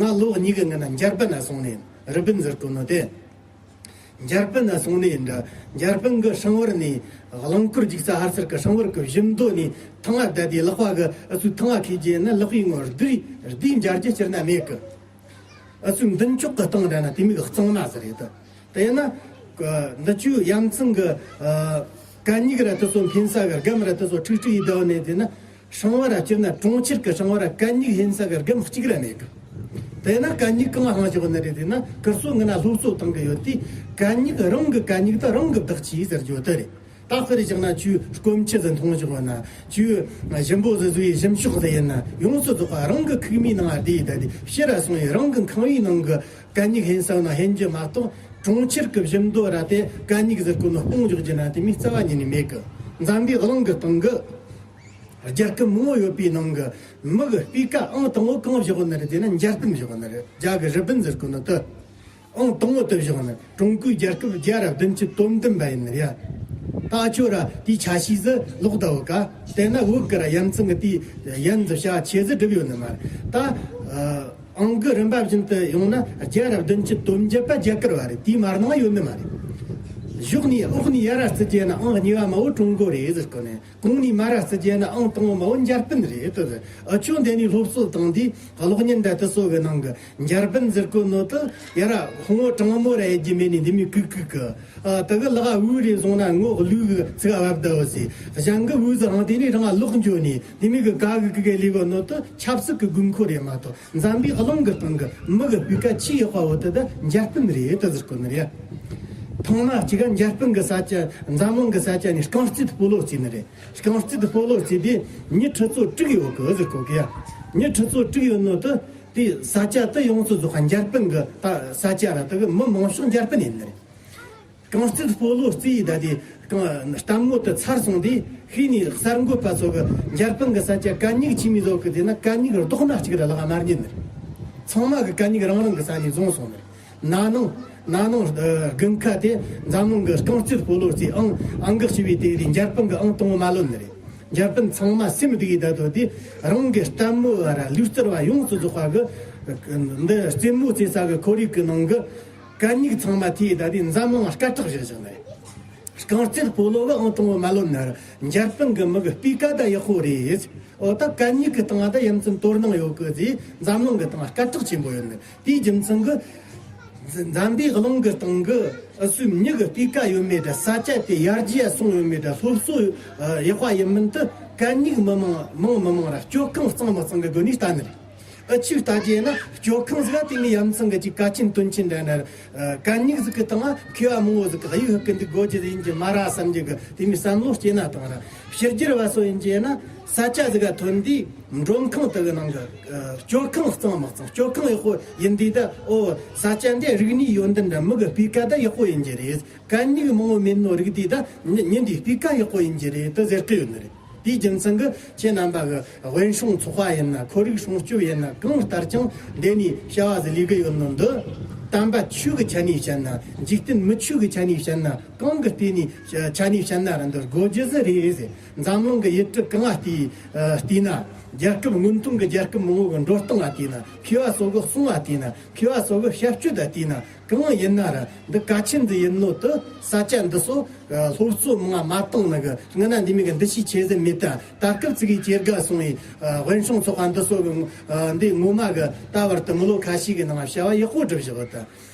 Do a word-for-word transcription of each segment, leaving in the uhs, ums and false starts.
ང་ལོ་གཉིས་ཀྱི་སྔོན་ན་འཇར་པན་ན་སོང་ནས་ཡིན། རི་པིན་ཟེར་གོ་ནོ་དེ། འཇར་པན་ན་སོང་ནས་ཡིན་འདྲ། འཇར་པན་གྱི་སྲང་བར་ནས་རླངས་འཁོར་རྒྱུག་ས་ཧར་ཚུར་གྱི་སྲང་བར་གྱི་བཞི་མདོ་ནས་ཐང་ང་བསྡད་དེ། ལག་པ་གི་ཨུ་ཚུགས་ཐང་ང་ཁུར་རྒྱུ་ཡིན་ན་ལག་པའི་ངོ་རྡུལ་རྡུལ་འབྱར་རྒྱུ་སྤྱིར་ན་མེད་གི། ཨུ་ཚུགས་མདུན་ཅོག་གི་སྟེང་འདྲ་ན་དེ་མོ་གི་གཙང་མ་ཟིག་རེད་དོ། དེ་ཡིན་ན་འདི་ཆོའི་ཡ་མཚན་གི་ཨ་གད་སྙིགས་ར་དེ་ཚོ་འཕེན་ས་གི་སྒམ་ར་དེ་ཚོ་ཁྲིག་ཁྲིག་ཡེ་བསྡད་ནས་བལྟས་ན། སྲང་བར་ར་སྤྱིར་ན་གྲོང་ཁྱེར་གི་སྲང་བར་ར་གད་སྙིགས་འཕེན་ས་གི་སྒམ་གཅིག་ར་མེད་གི། དེ་ན་གད་སྙིགས་གང་ང་བཞག་ནི་རེད་དེ་ན། ཁིར་སོ་ང་ན་སློབ་གསོ་བཏང་གི་ཡོད་དེ། གད་སྙིགས་རང་གི་གད་སྙིགས་ད་རང་གིས་བདག་གྱིས་ཟེར་རྒྱུ་དེ་རེད། ད་དཔེར་བཞག་ན་ཁྱོས་སྐོམ་ཆུ་ཟིག་འཐུང་བཞག་ན། ཁྱོས་ཞིམ་པོ་ཟིག་ཟོས་ཡི་ཞིམ་ཤོག་ཟིག་ཡིན་ན། ཡོངས་སུ་རྫོགས་པ་རང་གི་ཁུག་མའི་ནང་ང་བསྡད་ཡི་ད་དེ། ཕྱི་ར་སོང་ཡི་རང་གི་ཁང་བའི་ནང་གི་གད་སྙིགས་འཕེན་ས་ན་འཕེན་རྒྱུ་མ་གཏོགས། གྲོང་ཁྱེར་གི་བཞི་མདོ་ར་དེ་གད་སྙིགས་ཟེར་གོ་ནོ་སྤུངས་འཇོག་རྒྱུ་ན་དེ་མོ་རྩ་བ་ཉིད་ནས་མེད་གི། འཛམ་བུའི་གླིང་གི་སྟེང་གི་རྒྱལ་ཁབ་མང་བོ་ཡོད་པའི་ནང་གི་མི་གི་སྤུས་ཀ་ཨང་དང་བོ་གང་བཞག་ནི་རེད་དེ་ན། འཇར་པན་བཞག་ནི་རེད། རྒྱ་གི་རི་པིན་ཟེར་གོ་ནོ་དེ་ཨང་དང་བོ་དེ་བཞག་ནི། ཀྲུང་གོའི་རྒྱལ་ཁབ་བརྒྱ་ར་བདུན་ཅུ་དོན་བདུན་པ་ཡིན་ནི་རེད། ད་ཁྱོད་ར་དེའི་ཆ་ཤས་ཟིག་ལོག་ད་བོ་ཀ། དེ་ན་བོད་གི་ར་ཡ་མཚན་གི་དེའི་ཡན་ཟིག་བྱ་ཆེ་ཟིག་སྒྲུབ་ཡོད་ནི་མ་རེད། ད་ཨང་གི་རིམ་པ་བཞིན་དུ་ཡོང་ན་བརྒྱ་ར་བདུན་ཅུ་དོན་བརྒྱད་པ་རྒྱ་གར་བ་རེད། དེའི་མར་ནང་ཡོད་ནི་མ་རེད། གཞོགས་ནས་འོག་ནས་ཡར་ར་བརྩི་རྒྱུ་ན་ཨང་གཉིས་པ་མ་བོ་ཀྲུང་གོ་རེད་ཟེར་གོ་ནས། གོང་ནས་མར་ར་བརྩི་རྒྱུ་ན་ཨང་དང་བོ་མ་བོ་འཇར་པན་རེད་དོ་ཟེར། ཨ་ཁྱོད་འདི་ནས་སློབ་གསོ་བཏང་དུས་གློག་བརྙན་འདྲ་དེ་ཚོ་གི་ནང་གི་འཇར་པན་ཟེར་གོ་ནོ་དེ་ཡར་ར་ཕུང་བོ་གྲང་མོ་ར་ཡེ་རྒྱུ་མེད་ནས་འདི་མོ་ཀུག་ཀུག་གི། ཨ་དེ་གི་ལག་ག་འུ་རེ་བཟུང་ན་ངོ་ལུས་གི་ཚིག་བབ་ད་བོ་ཟེར། གཞན་གི་འུ་ཟིག་ཨང་དེ་ནས་རང་ལོག་འགྱོ་ནས་འདི་མོ་གི་ག་གི་ཀུ་གི་ལས་གོ་ནོ་དེ་ཆབ་སྲིད་གི་དགོས་མཁོ་རེད་མ་གཏོགས། འཛམ་བུའི་གླིང་གི་སྟེང་གི་མི་གི་སྤུས་ཀ་ཆེས་ཡག་པ་བོ་དེ་ད་འཇར་པན་རེད་དེ་ཟེར་གོ་ནི་རེད། ཐེངས་མ་གཅིག་ག་འཇར་པན་གི་ས་ཆ། འཛམ་གླིང་གི་ས་ཆ་ནས་རྐང་རྩེད་སྤོ་ལོ་རྩེས་ནི་རེད། རྐང་རྩེད་སྤོ་ལོ་རྩེས་དུས་མྱི་ཁྲི་ཚོ་དྲུག་ཡོད་གི་ཟེར་གོ་གི་ཡ། མྱི་ཁྲི་ཚོ་དྲུག་ཡོད་ནོ་དེ་དེ་ས་ཆ་དེ་ཡོངས་སུ་རྫོགས་པ་འཇར་པན་གི་ད་ས་ཆ་ར། དེ་གི་མི་མང་ཤོས་འཇར་པན་ཡིན་ནི་རེད། རྐང་རྩེད་སྤོ་ལོ་རྩེས་ཡི་ད་དེ་རྐང་ལྟད་མོ་དེ་ཚར་སོང་དུས་ཤེས་ནས་གསར་འགོད་པ་ཚོ་གི་འཇར་པན་གི་ས་ཆ་གད་སྙིགས་ཆི་མོ་ཟིག་ཡོད་གི་ཟེར་ན། གད་སྙིགས་རྡོག་སྣ་གཅིག་ར་ལག་མ་རྙེད་ནི་རེད། ཚང་མ་གི་གད་སྙིགས་རང་རང་གི་ས་ནས་བཟུང་སོང་ནི་རེད། ན་ནིང་ན་ནིང་ཨ་དགུན་ཁ་དེ་འཛམ་གླིང་གི་རྐང་རྩེད་སྤོ་ལོ་རྩེས་ཨང་ཨང་གི་ཞི་བའི་དེ་རེད། འཇར་པན་གི་ཨང་དང་བོ་མ་ལོན་ནི་རེད། འཇར་པན་ཚང་མ་སེམས་སྡུག་ཡི་ད་དོ་དེ། རང་གི་ལྟད་མོ་བ་ར་ལུས་རྩལ་བ་ཡོངས་སུ་རྫོགས་པ་གི་འདི་རྩེད་མོ་རྩེ་ས་གི་ཁོར་ཡུག་གི་ནང་གི་གད་སྙིགས་ཚང་མ་ཐིག་ད་དེ་འཛམ་གླིང་སྐད་གྲགས་བཞག་བཞག་ནས། རྐང་རྩེད་སྤོ་ལོ་གི་ཨང་དང་བོ་མ་ལོན་ན་འཇར་པན་གི་མི་གི་སྤུས་ཀ་ད་ཡག་པོ་རེད། འོ་ད་གད་སྙིགས་གི་སྟེང་ང་ད་ཡ་མཚན་དོ་སྣང་ཡོད་གི་ཟེར། འཛམ་གླིང་གི་སྟེང་སྐད་གྲགས་ཆེན་པོ་ཡོད་ནི། དེའི་རྒྱུ་མཚན་གི་འཛམ་བུའི་གླིང་གི་སྟེང་གི་ཨུ་ཚུགས་མྱི་གི་སྤུས་ཀ་ཡོད་མེད་དང་། ས་ཆ་དེ་ཡར་རྒྱས་སོང་ཡོད་མེད་དང་། སློབ་གསོ་ཡག་པ་ཡིན་མིན་དེ་གད་སྙིགས་མི་མང་མང་མི་མང་ར་སྤྱོད་ཁང་གཙང་མི་གཙང་གི་སྒོ་ནས་ལྟ་ནི་རེད། ཨ་ཆི་ལྟ་རྒྱུ་ན་སྤྱོད་ཁང་ཟིག་ག་དེ་མོ་ཡ་མཚན་གི་ཅིག་གལ་ཆེན་དོན་ཆེན་འདྲ་ན། ཨ་གད་སྙིགས་ཟིག་གི་སྟེང་ང་མཁས་པ་མང་བོ་ཟིག་གིས་གཡུག་ཧུག་གི་འདུག་དགོས་རྒྱུ་ཡིན་གྱི་མ་ར་བསམ་རྒྱུ་གི་དེ་མོ་བསམ་བློ་སྐྱེས་ན་བཏང་ར། ཕྱི་རྒྱལ་བ་ཚོ་ཡིན་གྱི་ན་ས་ཆ་ཟིག་ག་ཐོན་དུས་མགྲོན་ཁང་དེ་གི་ནང་གི་ཨ་སྤྱོད་ཁང་གཙང་མ་གཙང་། སྤྱོད་ཁང་ཡག་པོ་ཡིན་དུས་ད། ཨོ་ས་ཆ་འདི་རིག་གནས་ཡོན་ཏན་འདྲ། མི་གི་སྤུས་ཀ་ད་ཡག་པོ་ཡིན་གྱི་རེད། གད་སྙིགས་མང་བོ་མེད་ནོ་རིག་དུས་ད་མྱི་མྱི་འདིའི་སྤུས་ཀ་ཡག་པོ་ཡིན་གྱི་རེད་དེ་ཟེར་གི་ཡོད་ནི་རེད། དེའི་རྒྱུ་མཚན་གི་ཁྱེད་རྣམ་པ་གི་དབེན་སྲུང་ཚོགས་པ་ཡིན་ན། ཁོར་ཡུག་སྲུང་སྐྱོབ་ཡིན་ན། གང་ལྟར་ཀྱང་འདི་ནས་བྱ་བ་ཟིག་ལས་གི་ཡོད་ནོ་འདི། དམ་པ་ཆོས་གི་ཆ་ནས་བཤད་ན། འཇིག་རྟེན་མི་ཆོས་གི་ཆ་ནས་བཤད་ན། གང་གི་ལྟེ་ནས་ཆ་ནས་བཤད་ན་ར་འདི་དགོས་རྒྱུ་ཟིག་རེད་ཟེར། འཛམ་གླིང་གི་ཡུལ་གྲུ་གང་ང་བལྟས་ན། རྒྱལ་ཁབ་སྔོན་ཐོན་གི་རྒྱལ་ཁབ་མང་བོ་གི་འགྲོ་སྟངས་ལ་བལྟས་ན། མཁས་པ་ཚོ་གི་གསུང་ལ་བལྟས་ན། མཁས་པ་ཚོ་གི་བཤད་སྤྱོད་ལ་བལྟས་ན། གང་ཡིན་ན་ར་འདི་གལ་ཆེན་ཟིག་ཡིན་ནོ་དེ། ས་ཆ་འདི་ཚོ་ཨ་སློབ་གསོ་མང་ང་མ་བཏང་ནི་གི་སྔོན་ན་འདི་མོ་གི་འདུ་ཤེས་ཆེ་ཟིག་མེད་ད། ད་སྐབས་ཅིག་གི་ཇེ་དགའ་སོང་བའི་ཨ་དབེན་སྲུང་ཚོགས་པ་འདི་ཚོ་གི་ཨ་འདི་ངོ་མ་གི་ད་བར་དུ་མི་ལོ་ཁ་ཤས་གི་ནང་བྱ་བ་ཡག་པོ་སྒྲུབ་བཞག་ད།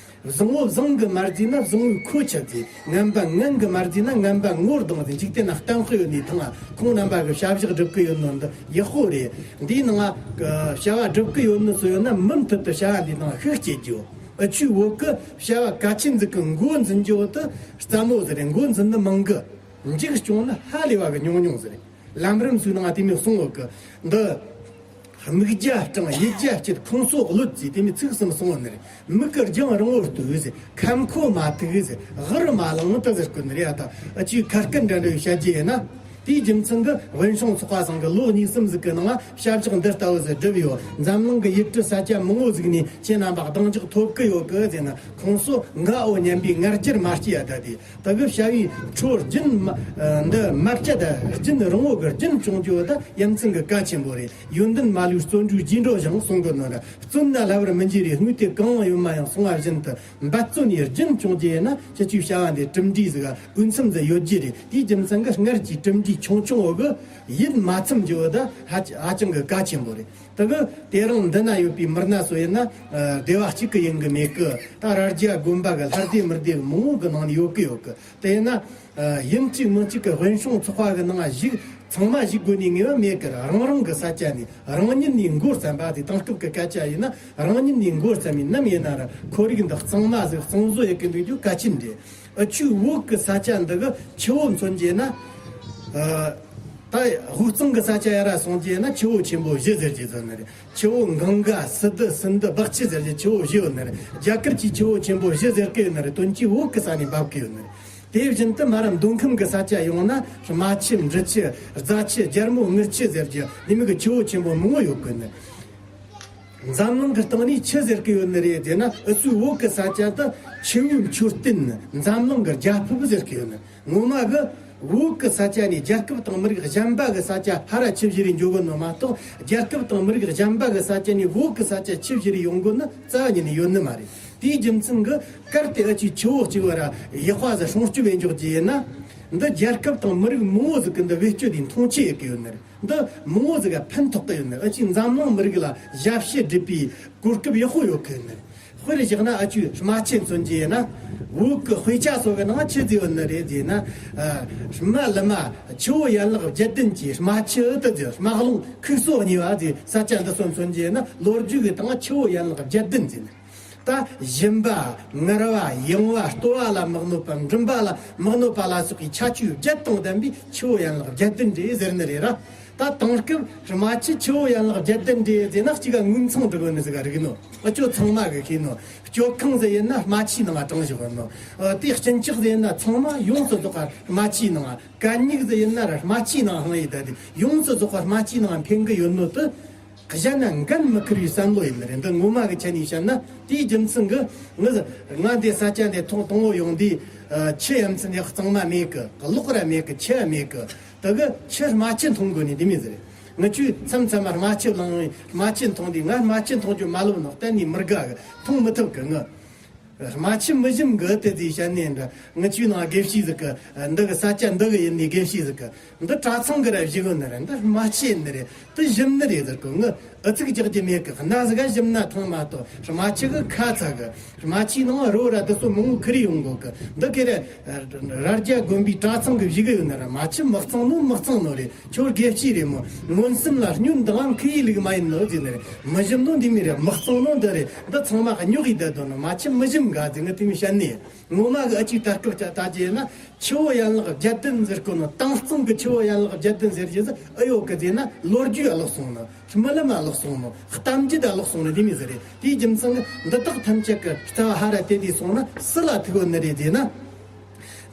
བཟང་བོ་བཟང་གི་མ་བརྩིས་ན་བཟང་བོའི་ཁོ་ཆད་ཟེར། ངན་པ་ངན་གི་མ་བརྩིས་ན་ངན་པ་ངོ་རྡུང་ཟེར། འཇིག་རྟེན་ན་གཏམ་དཔེ་ཡོད་ནི་ཐང་ང་། ཁོང་རྣམ་པ་གི་བྱ་བཞག་སྒྲུབ་གི་ཡོད་ནོ་འདི་ཡག་པོ་རེད། འདིའི་ནང་ང་བྱ་བ་སྒྲུབ་གི་ཡོད་ནི་ཚོ་ཡོད་ན་མུ་མཐུད་དུ་བྱ་བ་འདིའི་ནང་ཤུགས་སྐྱེད་རྒྱུ། ཨ་ཆུའི་བོད་གི་བྱ་བ་གལ་ཆེན་ཟིག་གི་འགོ་འཛིན་རྒྱུ་བོ་དེ་སླ་མོ་ཟིག་རེད། འགོ་འཛིན་ནི་མང་གི། མཇུག་སྐྱོང་ནི་ཧ་ལས་པ་གི་ཉུང་ཉུང་ཟིག་རེད། ལམ་རིམ་ཚོའི་ནང་དེ་མོ་གསུངས་ཡོད་གི། འདི་རྨིག་རྒྱ་སྲང་ཡིད་རྒྱ་བསྐྱེད་ཁོང་སོགས་བློད་ཅེས་དེ་མོ་ཚིག་གསུམ་གསུངས་ཡོད་ནི་རེད། མིག་གི་རྒྱང་རིང་བོར་ལྟོས་ཟེར། ཁ་མཁོ་མ་ཐུག་ཟེར། ཧར་མ་ལངས་ད་ཟེར་གོ་ནི་རེད། ཨ་ད་ཨ་ཆུའི་ཁ་སྐད་འདྲ་འདྲ་བའི་བཤད་རྒྱུ་ཡིན་ན། དེའི་རྒྱུ་མཚན་གྱིས་དབེན་སྲུང་ཚོགས་པ་ཚང་གིས་ལོ་གཉིས་གསུམ་ཟིག་གི་ནང་བྱ་བཞག་འདི་ལྟ་བུ་ཟིག་བསྒྲུབས་ཡོད། འཛམ་གླིང་གི་ཡུལ་གྲུ་ས་ཆ་མང་བོ་ཟིག་ནས་ཁྱེད་རྣམ་པ་གདེང་འཇོག་ཐོབ་གི་ཡོད་གི་ཟེར་ན། ཁོང་ཚོ་ངའོ་སྙམ་པའི་ང་རྒྱལ་མ་སྐྱེ་ཡ། ད་དེ་དེ་གི་བྱ་བའི་འཕྲོ་རྒྱུན་མ་འདི་མ་བཅད། ད་རྒྱུན་རིང་བོ་གི་རྒྱུན་སྐྱོང་རྒྱུ་ད་ཡ་མཚན་གྱི་གལ་ཆེན་པོ་རེད། ཡོན་ཏན་མ་ལུས་བརྩོན་འགྲུས་རྗེས་འགྲོ་ཞིང་གསུང་གི་ནོ་ར། བརྩོན་ན་ལྷ་བར་མི་འགྱུར་རེ། དངོས་དེ་གང་ཡོད་མ་ཡང་གསུང་བ་བཞིན་དུ། འབད་བརྩོན་ནས་རྒྱུན་སྐྱོང་རྒྱུ་ཡིན་ན། ཁྱེད་ཀྱིས་བྱ་བ་འདི་གྲུབ་འབྲས་ཟིག་འོས་འཚམ་ཟིག་ཡོད་རྒྱུ་རེད། དེའི་རྒྱུ་མཚན་གྱིས་སྔར་གྱི་གྲུབ་འབྲས་ཆུང་ཆུང་བོ་གིས་ཡིད་མ་ཚིམ་རྒྱུ་བོ་ད་ཧ་ཧ་ཅང་གི་གལ་ཆེན་པོ་རེད། དེ་གི་དེ་རིང་འདི་ན་ཡོད་པའི་མི་སྣ་ཚོ་ཡིན་ན། ཨ། སྡེ་བ་གཅིག་གི་ཡིན་གི་མེད་གི། ད་རྭ་རྒྱ་དགོན་པ་གི་ལྷ་སྡེ་མི་སྡེ་མང་བོ་གི་ནང་ནས་ཡོད་གི་ཡོད་གི། དེ་ཡིན་ན། ཨ། ཡིན་གཅིག་མིན་གཅིག་གི་དབེན་སྲུང་ཚོགས་པ་གི་ནང་ཞུགས། ཚང་མ་ཞུགས་དགོས་ནི་ངེས་པ་མེད་གི། རང་རང་གི་ས་ཆ་ནས་རང་ཉིད་ནས་འགོ་བརྩམས་པ་དེ། དེང་སྐབས་ཀྱི་སྐད་ཆ་ཡིན་ན། རང་ཉིད་ནས་འགོ་བརྩམས་ནས་ནམ་ཡིན་ན་ར་ཁོར་ཡུག་འདི་གཙང་མ་ཟིག་གཙང་བཟོ་ཡེད་གི་འདུག་རྒྱུ་གལ་ཆེན་རེད། འུ་ཆོའི་བོད་ཀྱི་ས་ཆ་འདི་གི་ཆུ་བོ་མཚོན་རྒྱུ་ན། ཨ། ད་དབུས་གཙང་གི་ས་ཆ་ཡར་ར་སོང་རྒྱུ་ན་ཆུ་བོ་ཆེན་པོ་བཞི་ཟེར་རྒྱུ་ཟེར་ནི་རེད། ཆུ་བོ་གངྒཱ། སིནྡྷུ། སིནྡྷུ། བག་ཆུ་ཟེར་རྒྱུ་ཆུ་བོ་བཞི་ཡོད་ནི་རེད། རྒྱ་གར་གྱི་ཆུ་བོ་ཆེན་པོ་བཞི་ཟེར་གི་ཡོད་ནི་རེད། དོན་གྱིས་བོད་ཀྱི་ས་ནས་འབབ་གི་ཡོད་ནི་རེད། དེ་བཞིན་དུ་མར་མདོ་ཁམས་ཀྱི་ས་ཆ་ཡོང་ན། རྨ་ཆུ། འབྲི་ཆུ། རྫ་ཆུ། རྒྱལ་མོ་རྔུལ་ཆུ་ཟེར་རྒྱུ་འདི་མོ་གི་ཆུ་བོ་ཆེན་པོ་མང་བོ་ཡོད་གི་ནི། འཛམ་གླིང་གི་སྟེང་ནས་ཆི་ཟེར་གི་ཡོད་ནི་རེད་ཟེར་ན། འུ་ཚོའི་བོད་ཀྱི་ས་ཆ་དེ་ཆུ་བོའི་མཆོད་རྟེན། འཛམ་གླིང་གི་རྒྱལ་ཁབ་ཟེར་གི་ཡོད་ནི། ངོ་མ་གི་བོད་ཀྱི་ས་ཆ་ནས་རྒྱལ་ཁབ་དང་མི་རིགས་གཞན་པ་གི་ས་ཆ་ཧར་ར་ཆུ་བཞུར་རེ་འགྱོ་གི་ནོ་མ་གཏོགས། རྒྱལ་ཁབ་དང་མི་རིགས་གཞན་པ་གི་ས་ཆ་ནས་བོད་ཀྱི་ས་ཆ་ཆུ་བཞུར་རེ་ཡོང་གོ་ནི་རྩ་བ་ཉིད་ནས་ཡོད་ནི་མ་རེད། དེའི་རྒྱུ་མཚན་གྱིས་གལ་ཏེ་འུ་ཆོས་ཆུ་བོ་གཅིག་བར་ཡག་པ་ཟིག་སྲུང་སྐྱོབ་བྱེད་འཇོག་རྒྱུ་ཡིན་ན། འདི་རྒྱལ་ཁབ་དང་མི་རིགས་མང་བོ་ཟིག་གིས་འདི་བེད་སྤྱོད་དེ་མཐོང་ཆེན་ཡེད་གི་ཡོད་ནི་རེད། འདི་མང་བོ་ཟིག་ག་ཕན་ཐོགས་གི་ཡོད་ནི་རེད། འུ་ཆོས་འཛམ་གླིང་མི་རིགས་ལ་ཞབས་ཕྱི་སྒྲུབ་པའི་གོ་སྐབས་ཡག་པོ་ཡོད་གི་ཡོད་ནི་རེད། དཔེར་བཞག་ན་འུ་ཆོས་རྨ་ཆུ་མཚོན་རྒྱུ་ཡིན་ན། བོད་ཀྱི་དཔེ་ཆ་སོགས་གི་ནང་ཆི་ཟེར་ཡོད་ནི་རེད་ཟེར་ན། ཨ། རྨ་ལི་མ་ཆུ་བོ་ཡན་ལག་བརྒྱད་ལྡན་གྱི་རྨ་ཆུ་དེ་ཟེར། རྨ་ཀླུང་ཁུག་སོ་གཉིས་པ་ཟེར། ས་ཆ་འདི་ཚོ་མཚོན་རྒྱུ་ཡིན་ན། ལོ་རྒྱུས་གི་སྟེང་ཆུ་བོ་ཡན་ལག་བརྒྱད་ལྡན་ཟེར་ནི། ད་ཞིམ་པ། མངར་བ། ཡང་བ། ལྟོ་བ་ལ་མི་གནོད་པ། མགྲིན་པ་ལ་མི་གནོད་པ་ལ་སོགས་པའི་ཁྱད་ཆོས་བརྒྱད་དང་ལྡན་པའི་ཆུ་བོ་ཡན་ལག་བརྒྱད་ལྡན་རེད་ཟེར་ནི་རེད་ར། ད་དེང་སྐབས་རྨ་ཆུ་ཆུ་བོ་ཡན་ལག་བརྒྱད་ལྡན་རེད་ཟེར་ན་གཅིག་ག་ངོས་མཚུངས་འགྲིག་གོ་ནི་ཟིག་ག་རིག་ནོ། འུ་ཆོ་ཚང་མ་གིས་ཤེས་ནོ། སྤྱོད་ཁང་ཟིག་ཡིན་ན་རྨ་ཆུའི་ནང་ང་དྲངས་བཞག་ནོ། ཨ། དེ་གཅིན་སྐྱག་ཟིག་ཡིན་ན་ཚང་མ་ཡོངས་སུ་རྫོགས་པ་རྨ་ཆུའི་ནང་ང་། གད་སྙིགས་ཟིག་ཡིན་ན་ར་རྨ་ཆུའི་ནང་ང་ལྷུང་ཡི། ད་དེ་ཡོངས་སུ་རྫོགས་པ་རྨ་ཆུའི་ནང་ང་འཕེན་གི་ཡོད་ནོ་དེ། གཞན་ན་འགན་མི་འཁུར་བའི་བསམ་བློ་ཡིན་ནི་རེད། འདི་ངོ་མ་གི་ཆ་ནས་བཤད་ན། དེའི་རྒྱུ་མཚན་གྱིས་ང་ང་འདི་ས་ཆ་འདི་ཐོག་དང་པོ་ཡོང་དུས། ཨ། ཆུ་ཡ་མཚན་ཡག་གཙང་མ་མེད་གི། གློག་ར་མེད་གི། ཆུ་ཡ་མེད་གི། དེ་གི་ཆུ་རྨ་ཆུ་འཐུང་དགོས་ནི་འདི་མོ་ཟིག་རེད། ངི་ཆོས་མཚམས་མཚམས་མ་རྨ་ཆུ་བླངས། རྨ་ཆུ་འཐུང་དུས་ང་རྨ་ཆུ་འཐུང་རྒྱུ་མ་ལོབས་ནོ། གཏན་ནས་མི་དགའ་གི། འཐུང་མི་ཐུབ་གི། ངི་རྨ་ཆུ་མི་ཞིམ་གི་དེ་དེ་བཤད་ནི་འདྲ། ངི་ཆོའི་ནང་དགེ་བཤེས་ཟིག་གིས། འདི་གི་ས་ཆ་འདི་གི་ཡིན་ནི་དགེ་བཤེས་ཟིག་གིས། འདི་གྲྭ་ཚང་གི་ར་བཞེས་གོ་ནི་རེད། འདི་རྨ་ཆུ་ཡིན་ནི་རེད། དེ་ཞིམ་ནི་རེད་ཟེར་གོ། ངི་ཨུ་ཚུགས་རྒྱག་རྒྱུ་མེད་གི། སྣ་ཟིག་ག་ཞིམ་ན་ཐང་མ་གཏོགས་རྨ་ཆུ་གི་ཁ་ཚ་གི། རྨ་ཆུའི་ནང་རོ་ར་དེ་ཚོ་མང་བོ་ཁུར་ཡོང་གོ་གི། འདི་གི་ར་རྭ་རྒྱ་དགོན་པའི་གྲྭ་ཚང་གིས་བཞེས་གི་ཡོད་ནི་ར། རྨ་ཆུ་མི་གཙང་ནོ་མི་གཙང་ནོ་རེད། ཁྱོད་དགེ་བཤེས་རེད་མོ། མངོན་སུམ་ལ་སྙོན་འདང་ཁུར་ཡི་ལུགས་མ་ཡིན་ནོ་ཟེར་ནི་རེད། མི་ཞིམ་ནོ་འདི་མོ་རེད། མི་གཙང་ནོ་འདི་རེད། འདི་ཚང་མ་གིས་སྙོག་གི་བསྡད་དོ་ནོ། རྨ་ཆུ་མི་ཞིམ་ག་ཟེར། ངི་དེ་མོ་བཤད་ནི། ངོ་མ་གི་འུ་ཅག་ད་སྐབས་ཀྱི་ལྟ་རྒྱུ་ཡིན་ན། ཆུ་བོ་ཡན་ལག་བརྒྱད་ལྡན་ཟེར་གོ་ནོ། དྭངས་གཙང་གི་ཆུ་བོ་ཡན་ལག་བརྒྱད་ལྡན་ཟེར་རྒྱུ་ཟིག་ཨེ་ཡོད་གི་ཟེར་ན། ལོ་རྒྱུས་ཨ་ལོག་སོང་ནོ། རྨི་ལམ་ཨ་ལོག་སོང་ནོ། གཏམ་རྒྱུད་ཨ་ལོག་སོང་ནོ། འདི་མོ་ཟིག་རེད། དེའི་རྒྱུ་མཚན་ནི་འདི་དག་ཐམས་ཅད་ཀྱི་རྩ་བ་ཧར་ར་དེད་དེ་སོང་ན་སུ་ལ་ཐུག་ཡོད་ནི་རེད་ཟེར་ན།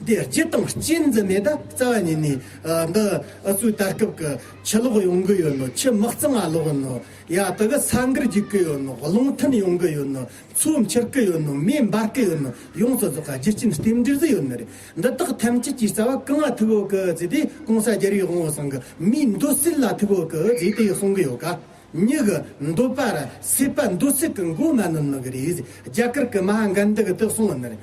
འདི་རྒྱུ་དང་རྐྱེན་ཟིག་མེད་ད་རྩ་བ་ཉིད་ནས། ཨ། འདི་འུ་ཚོའི་ད་སྐབས་ཀྱི་ཆུ་ལོག་ཡོང་གི་ཡོད་ནོ། ཆུ་མི་གཙང་ང་ལོག་ནོ། ཡ། དེ་གི་ས་འགུལ་རྒྱུག་གི་ཡོད་ནོ། རླུང་འཐེན་ཡོང་གི་ཡོད་ནོ། མཚོ་འཕྱུར་གི་ཡོད་ནོ། མེ་འབར་གི་ཡོད་ནོ། ཡོངས་སུ་རྫོགས་པ་རྒྱུ་རྐྱེན་རྟེན་འབྲེལ་ཟིག་ཡོད་ནི་རེད། འདི་དག་ཐམས་ཅད་ཀྱི་རྩ་བ་གང་ང་ཐུག་ཡོད་གི་ཟེར་དུས། གོང་ས་རྒྱལ་བའི་དབང་བོ་ཚང་གིས་མིའི་འདོད་སྲེད་ལ་ཐུག་ཡོད་གི་ཟེར་དེ་གསུང་གི་ཡོད་ཀ། མྱི་གི་འདོད་པ་ར་སྲེད་པ་འདོད་སྲེད་ཀྱི་མགོ་མ་ནོན་ནི་གི་རེད་ཟེར། རྒྱ་གར་གི་མ་ཧཱ་གན་དྷི་གིས་དེ་གསུངས་ནི་རེད།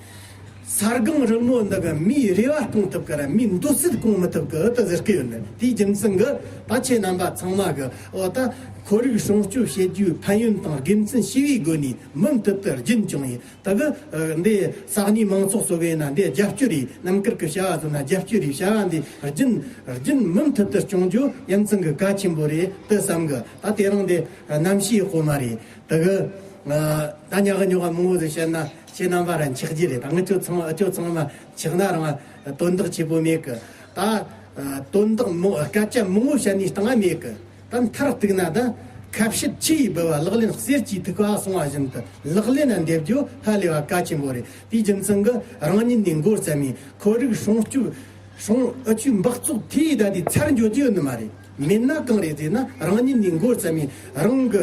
ས་སྒང་རིལ་མོ་འདི་གིས་མིའི་རེ་བ་སྐོང་ཐུབ་གི་ར། མིའི་འདོད་སྲེད་སྐོང་མི་ཐུབ་གི་དེ་ཟེར་གི་ཡོད་ནི་རེད། དེའི་རྒྱུ་མཚན་གྱིས་ད་ཁྱེད་རྣམ་པ་ཚང་མ་གིས། འོ། ད་ཁོར་ཡུག་སྲུང་སྐྱོབ་བྱེད་རྒྱུའི་ཕན་ཡོན་དང་དགེ་མཚན་ཤེས་པའི་སྒོ་ནས་མུ་མཐུད་དུ་རྒྱུན་སྐྱོང་ཡིན། ད་གི། ཨ། འདི་ས་གནས་མང་ཚོགས་སོ་གི་ཡིན་ན་འདི་རྒྱབ་སྐྱོར་ཡིན། རྣམ་དཀར་གི་བྱ་བ་ཚོ་ན་རྒྱབ་སྐྱོར་ཡིན། བྱ་བ་འདི་རྒྱུན་རྒྱུན་མུ་མཐུད་དུ་སྐྱོང་རྒྱུ་ཡ་མཚན་གི་གལ་ཆེན་པོ་རེད་དེ་བསམ་གི། ད་དེ་རིང་འདི་གནམ་གཤིས་ཡག་པོ་མ་རེད། ད་གི། ཨ། ད་ཉག་གི་ཉོག་ག་མང་བོ་ཟིག་བཤད་ན་ཁྱེད་རྣམ་པ་ར་འཁྱག་རྒྱུ་རེད། ད་ངི་ཆོ་ཚང་ཨ་ཆོ་ཚང་མ་འཁྱག་ན་རང་དོན་དག་ཆེ་པོ་མེད་གི། ད། ཨ། དོན་དག་མང་། སྐད་ཆ་མང་བོ་བཤད་ནི་སྟེང་ང་མེད་གི། ད་མཐར་གཏུགས་ན་ད། ཁ་བཤད་ཆུ་ཡིས་འབུལ་བ། ལག་ལེན་གསེར་གྱིས་ཐུག་པ་གསུངས་པ་བཞིན་དུ་ལག་ལེན་ན་འདེབས་རྒྱུ་ཧ་ལས་པ་གལ་ཆེན་པོ་རེད། དེའི་རྒྱུ་མཚན་གྱིས་རང་ཉིད་ནས་འགོ་བརྩམས་ནས་ཁོར་ཡུག་སྲུང་སྐྱོབ་ སྲུང་ཨུ་ཆུའི་འབག་བཙོག་དེ་ཡི་ད་དེ་ཚར་འཇོག་རྒྱུ་ཡོད་ནི་མ་རེད། མེད་ན་གང་རེད་ཟེར་ན། རང་ཉིད་ནས་མགོ་བརྩམས་ནས་རང་གི་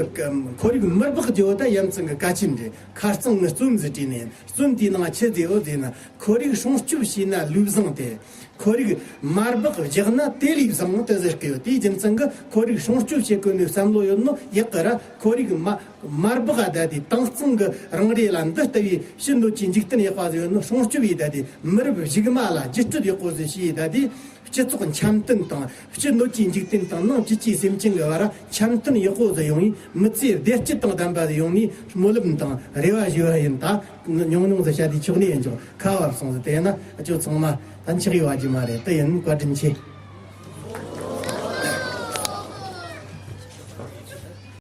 ཁོར་ཡུག་མར་སྦག་རྒྱུ་བོ་ད་ཡ་མཚན་གི་གལ་ཆེན་རེད། ཁ་རྩང་ངི་རྩོམ་ཟིག་བྲིས་ནས། རྩོམ་དེའི་ནང་ཆི་ཟེར་ཡོད་ཟེར་ན། ཁོར་ཡུག་སྲུང་སྐྱོབ་བྱས་ན་ལོས་བཟང་སྟེ། ཁོར་ཡུག་མར་སྦག་བཞག་ན་དེ་ལས་བཟང་དེ་ཟེར་གི་ཡོད། དེའི་རྒྱུ་མཚན་གི་ཁོར་ཡུག་སྲུང་སྐྱོབ་བྱེད་དགོས་ནི་བསམ་བློ་ཡོད་ནོ་ཡག་གི་ར། ཁོར་ཡུག་མ་མར་སྦག་ཨ་ད་དེ་དྭངས་གཙང་གི་རང་རེ་ལ་འདི་ལྟ་བུའི་ཕྱི་སྣོད་ཀྱི་འཇིག་རྟེན་ཡག་པ་ཟིག་ཡོད་ནོ་སྲུང་སྐྱོབ་ཡེད་ད་དེ། མི་རབས་གཞུག་མ་ལ་བརྒྱུད་སྤྲོད་ཡག་པོ་ཟིག་བྱས་ཡེད་ད་དེ། སྤྱི་ཚོགས་འཆམ་མཐུན་དང་། ཕྱི་སྣོད་ཀྱི་འཇིག་རྟེན་དང་ནང་བཅུད་ཀྱི་སེམས་ཅན་གྱི་བར་འཆམ་མཐུན་ཡག་པོ་ཟིག་ཡོང་ཡེད། མི་ཚེ་བདེ་སྐྱིད་དང་ལྡན་པ་ཟིག་ཡོང་ནི་སྨོན་ལམ་དང་རེ་བ་ཞུ་བ་ཡིན། ད་ཉུང་ཉུང་ཟིག་བཤད་དེ་ཆོག་ནི་ཡིན། ཆོག་ཁ་བབས་སོང་ཟིག་དེ་ན་ཨ་ཅོ་ཚང་མ་ད་འཆི་གི་ཡོད་རྒྱུ་མ་རེད། དེ་ཡིན། བཀའ་དྲིན་ཆེ།